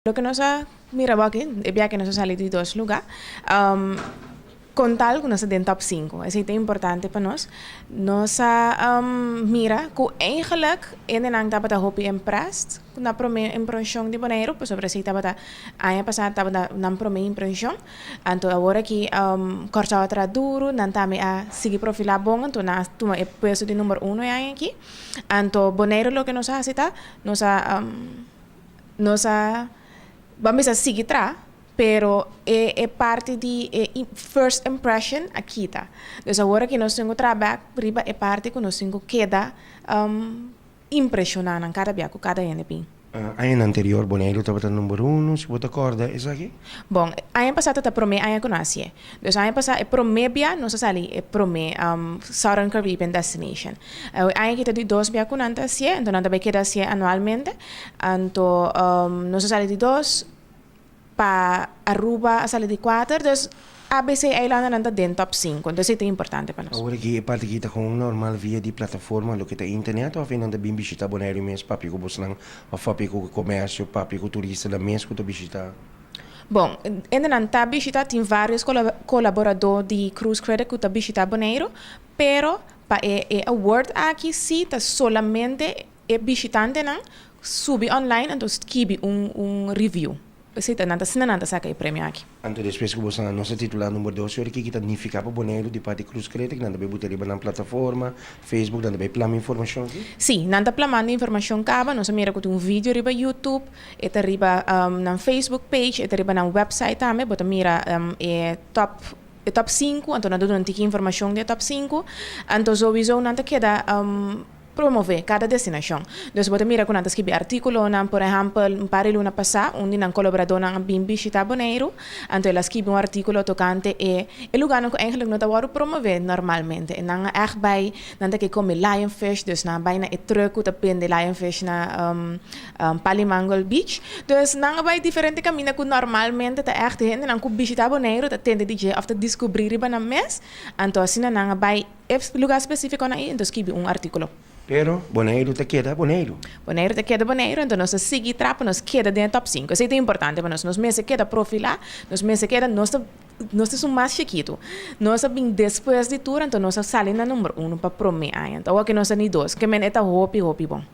Loke nos a mira bo aki, e biaha ke nos a sali di dos luga, kon tal ku nos ta den top sinku. Esei ta importante pa nos. Nos a mira ku eigenlijk hendenan tabata hopi impressed ku nan prome impreshon di Boneiru, pasobra esei tabata aña pasá tabata nan prome impreshon. Anto awor aki Kòrsou a traha duru, nan tambe a sigui profilá bon, anto nan a tuma e puesto di number uno e aña aki. Anto Boneiru loke nos a hasi ta, nos a. Nos a ban bisa sigui tra, pero e e parti di e first impression a kita. Dus awor aki nos tin ku traha bek riba e parti ku nos tin ku keda impreshoná nan kada bia ku kada hende bin. Añanan anterior Boneiru tabata number uno, si bo ta kòrda esaki? Bon, aña pasá ta ta promé aña ku nos a hasié. Dus aña pasá e promé bia nos a sali e promé Southern Caribbean Destination. E aña aki ta di dos bia ku nan ta hasié, anto nan ta bai keda hasié anualmente. Anto nos a sali di dos, pa Aruba a sali di kuater, dus ABC eilandennan ta den top sinku. Entonces esei ta importante pa nos. Awor aki e parti aki ta kon normal via di plataforma loke ta internet òf nan ta bin bishita Boneiru mes papia ku bosnan òf papia ku komersio, papia ku turistanan mes ku ta bishita? Bon, hendenan ta bishita, tin varios kolaboradó di Cruise Critic ku ta bishita Boneiru, pero pa e e award aki si ta solamente e bishitantenan subi online anto skibi un un review. Esei ta nan ta asina nan ta saka e premio aki. Anto despues ku boso nos a titulá number dos ora kiki ta nifiká pa Boneiru di parti Cruise Critic nan ta bai buta riba nan plataforma Facebook nan ta bai plama informashon aki? Sí, nan ta plamando informashon kaba, nos a mira ku tin un video riba YouTube. E ta riba nan Facebook page, e ta riba nan website tambe. Bo ta mira e top e top sinku, anto nan ta duna un tiki informashon di e top sinku. Anto souiso nan ta keda promove kada destinashon. Dus bo ta mira ku nan ta skibi artíkulonan. Por ehèmpel, un par di luna pasá un di nan kolaboradónan a bin bishitá Boneiru, anto el a skibi un artíkulo tokante e e lugánan ku eigentlik no ta wòrdu promové normalmente. E nan a ègt bai, nan ta ke kome lionfish, dus nan a bai na e trùk ku ta bende lionfish na Palimangel Beach. Dus nan a bai diferente kaminda ku normalmente ta ègt hendenan ku bishitá Boneiru ta tende di dje òf ta diskubrí riba nan mes. Anto asina nan a bai e lugá spesífikonan ei anto skibi un artíkulo. Pero Boneiru ta keda Boneiru. Boneiru ta keda Boneiru, anto nos ta sigui tra pa nos keda den e tòp sinku. Esei ta importante pa nos. Nos mester keda profilá, nos mester keda, nos ta nos ta esun mas chikitu. Nos a bin despues di tur, anto nos a sali na number uno pa promé aña. Anto awor ke nos ta ni dos, ke men e ta hopi hopi bon.